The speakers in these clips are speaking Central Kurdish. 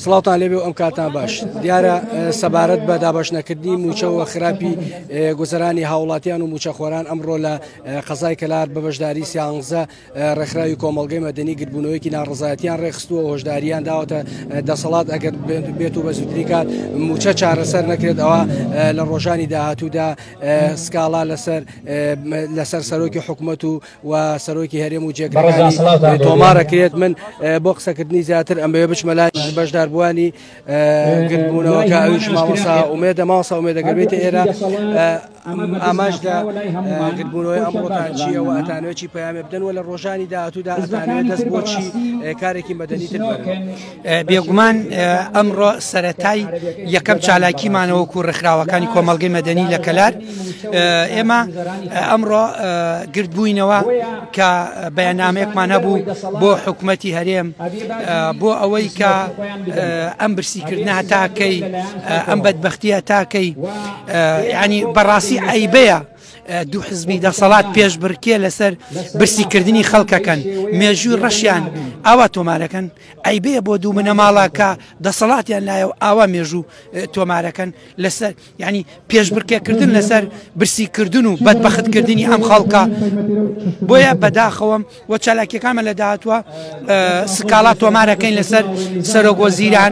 سڵاوتان لێبێ و ئەم کاتان باش. دیارە سەبارەت بە دابەشنەکردنی مووچە و خراپی گوزەرانی هاوڵاتیان و مووچەخۆران ئەمڕۆ لە قەزای کەلار بە بەشداری سیانزە ڕێکخراوی کۆمەڵگەی مەدەنی گردبوونەوەیەکی ناڕەزایەتیان ڕێکخستووە و هۆشداریان داوەتە دەسەڵات ئەگەر بێت و بە زووترین کات مووچە چارەسەر نەکرێت ئەوە لە ڕۆژانی داهاتوودا سکاڵا لەسەر لەسەر سەرۆکی حکوومەت و و سەرۆکی هەرێم و جێگرەکانی تۆمارەکرێت. من بۆ قسەکردنی زیاتر ئەمەوێ بچمە لای بەشداربووانی گردبوونەوەکە، ئەویش مامۆستا ئومێدە. مامۆستا ئومێدە، گەر بێتە ئێرە، ئامانج لە گردبوونەوەی ئەمڕۆتان چییە و ئەتانەوێت چی پەیامێ بدەن و لە ڕۆژانی داهاتوودا ئەتانەوێت دەست بۆ چی کارێکی مەدەنی تر بەرن؟ بێگومان ئەمڕۆ سەرەتای یەکەم چالاکیمانەوە وەکو ڕێکخراوەکانی کۆمەڵگەی مەدەنی لە کەلار. ئێمە ئەمڕۆ گردبووینەوە کە بەیاننامەیەکمان هەبوو بۆ حکوومەتی هەرێم بۆ ئەوەی کە ئەم برسیکردنە هەتاکەی، ئەم بەدبەختیە تاکەی. ینی بەڕاستی عیبەیە دوو حزبی دەسەڵات پێشبڕکێ لەسەر برسیکردنی خەڵکەکەن، مێژووی ڕەشیان ئاوا تۆمارەکەن. عیبەیە بۆ دوو بنەماڵە کە دەسەڵاتیان لایە و ئاوا مێژوو تۆمارەکەن لەسەر ینی پێشبڕکێکردن لەسەر برسیکردن و بەدبەختکردنی ئەم خەڵکە. بۆیە بەداخەوەم و چالاکیەکانمان لە داهاتوە سکاڵا تۆمارەکەین لەسەر سەرۆک وەزیران،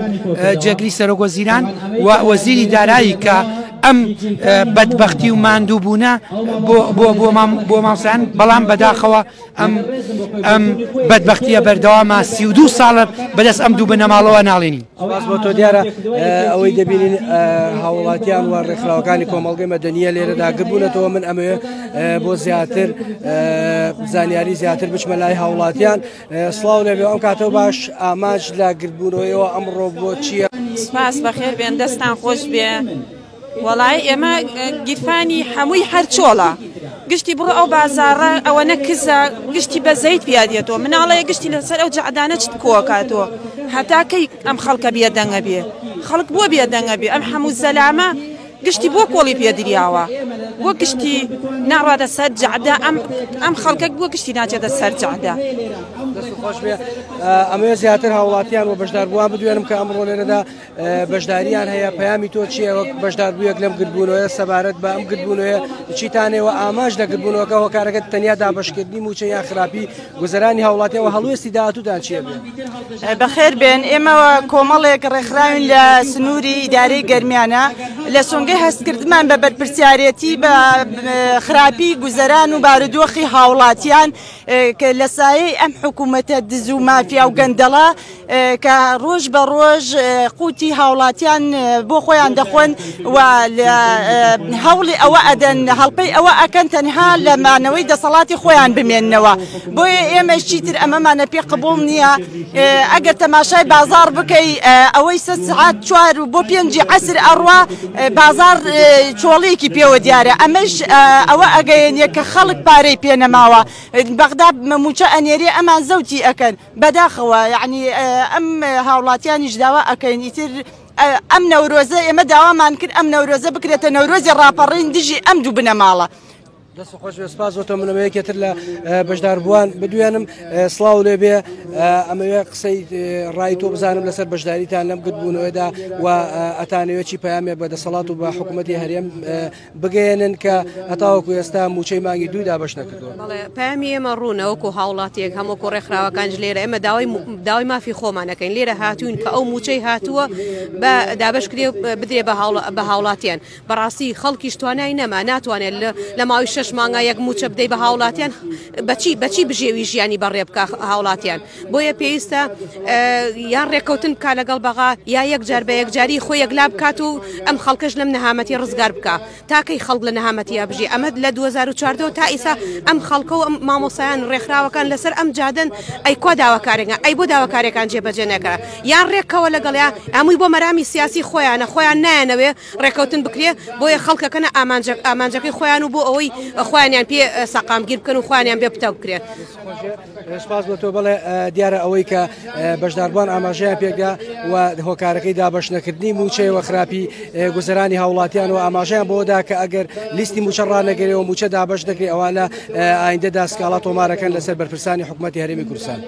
جێگری سەرۆک وەزیران و وەزیری دارایی کە ئەم بەدبەختی و ماندووبوونە بۆ مامسان. بەڵام بەداخەوە ئەم بەدبەختیە بەردەوامە، 32 ساڵە بەدەست ئەم دوو بنەماڵەوە ناڵێنین. سپاس بۆ تۆ. دیارە ئەوەی دەبینین هاوڵاتیان و ڕێکخراوەکانی کۆمەڵگەی مەدەنیە لێرەدا گربوونەتەوە. من ئەمەوێ بۆ زیاتر زانیاری زیاتر بچمە لای هاوڵاتیان. سڵاو لەبێ، ئەم کاتەوە باش. ئامانج لە گردبوونەوەیەوە ئەمڕۆ بۆ چییە؟ سپاس، بەخێر بێن، دەستان خۆش بێ. وەڵای ئێمە گیرفانی هەمووی هەر چۆڵە، گشتی بڕۆ ئەو بازاڕە ئەوەنە کزە، گشتی بە زەیت پیادێتەوە، مناڵەیە گشتی لەسەر ئەو جەعدانە چت کۆکاتەوە. هەتا کەی ئەم خەڵکە بێدەنگە بێ؟ خەڵک بۆ بێدەنگە بێ؟ ئەم هەموو زەلامە گشتی بۆ کۆڵی پێدریاوە، بۆ گشتی ناڕاتە سەر جەعدە؟ ئەم خەڵکە بۆ گشتی ناچێتە سەر جەعدە؟ دەست خۆش بێ. ئەمەوێ زیاتر هاوڵاتیان و بەشداربووان بدوێنم کە ئەمڕۆ لێرەدا بەشداریان هەیە. پەیامی تۆ چییە وەک بەشداربوویەک لەم گردبوونەوەیە؟ سەبارەت بە ئەم گردبوونەوەیە چیتانەوە؟ ئامانج لە گردبوونەوەکە هۆکارەکە تەنیا دابەشکردنی مووچە یان خراپی گوزەرانی هاوڵاتیەوە؟ هەڵوێستی داهاتوودان چییە بێ؟ بەخێر بێن. ئێمە کۆمەڵێک ڕێکخراوین لە سنووری ئیدارەی گەرمیانە. لە سۆنگەی هەستکردمان بە بەرپرسیارەتی بە خراپی گوزەران و بارودۆخی هاوڵاتیان کە لە سایەی ئەم حکوومەتە دز و مافیا و گەندەڵە کە ڕۆژ بە ڕۆژ قوتی هاوڵاتیان بۆ خۆیان دەخۆن و هەوڵی ئەوە ئەدەن، هەڵپەی ئەوە ئەکەن تەنها لە مانەوەی دەسەڵاتی خۆیان بمێننەوە، بۆیە ئێمە چیتر ئەمەمانە پێ قبوڵ نییە. ئەگەر تەماشای بازار بکەی، ئەوەی سە سعات 4 و بۆ 5ی عەسر ئەڕوا، بازار چۆڵێکی پێوە دیارە. ئەمەش ئەوە ئەگەیەنێ کە خەڵک پارەی پێنەماوە. بەغدا موچە ئەنێرێ، ئەمان زەوتی ئەکەن. بەداخەوە یعنی ئەم هاوڵاتیانیش داوا ئەکەین ئیتر ئەم نەورۆزە، ئێمە داوامان کرد ئەم نەورۆزە بکرێتە نەورۆزی ڕاپەڕین دژی ئەم دوو بنەماڵە. دەست خۆش بێ، سپاس بۆ تۆ. منەوە یەکێتر لە بەشداربووان بدوێنم. سڵاو لێ بێ. ئەمەوێ قسەی ڕای تۆ بزانم لەسەر بەشداریتان لەم گردبوونەوەدا و ئەتانەوێت چی پەیامێک بە دەسەڵات و بە حکوومەتی هەرێم بگەیەنن کە هەتاوەکو ئێستا موچەی مانگی دووی دابەش نەکردووە. پەیامی ئێمە ڕوونە، وەکو هاوڵاتیەک هەم وەکو ڕێکخراوەکانش لێرە ئێمە داوای مافی خۆمانەکەین. لێرە هاتوین کە ئەو موچەی هاتووە بە دابەش کرێ، بدرێ بە هاوڵاتیان. بەڕاستی خەڵکیش توانای نەما، ناتوانێت لە ماوەی 6 مانگا یەک موچە بدەی بە هاوڵاتیان. بەچی بژێوی ژیانی بەڕێ بکە هاوڵاتیان؟ بۆیە پێویستە یان ڕێککەوتن بکا لەگەڵ بەغا یا یەک جار بە یەکجاری خۆی یەکلا بکات و ئەم خەڵکەش لەم نەهامەتی ڕزگار بکا. تاکەی خەڵک لە نەهامەتیە بژی؟ ئەمە لە 2014 تا ئیسا ئەم خەڵکە و ئەم مامۆسایان ڕێکخراوەکان لەسەر ئەم جادەن. ئەی کوا داواکارێکە؟ ئەی بۆ داواکارێکان جێبەجێ نەکرا؟ یان ڕێکەوە لەگەڵیا هەمووی بۆ مەرامی سیاسی خۆیانە، خۆیان نایەنەوێ ڕێککەوتن بکرێ، بۆیە خەڵکەکەنە ئامانجەکەی خۆیان و بۆ ئەوەی خۆیانیان پێ سەقامگیر بکەن و خۆیانیان بێ پتەو بکرێت. سپاس بۆ تۆ. بڵێ، دیارە ئەوەی کە بەشداربووان ئاماژەیان پێکدا و هۆکارەکەی دابەش نەکردنی موچەیەوە خراپی گوزەرانی هاوڵاتیان و ئاماژەیان بۆدا کە ئەگەر لیستی موچە ڕانەگەرێ و موچە دابەش دەکرێت، ئەوە لە ئایندەدا سکاڵا تۆمارەکەن لەسەر بەرپرسانی حکوومەتی هەرێمی کوردستان.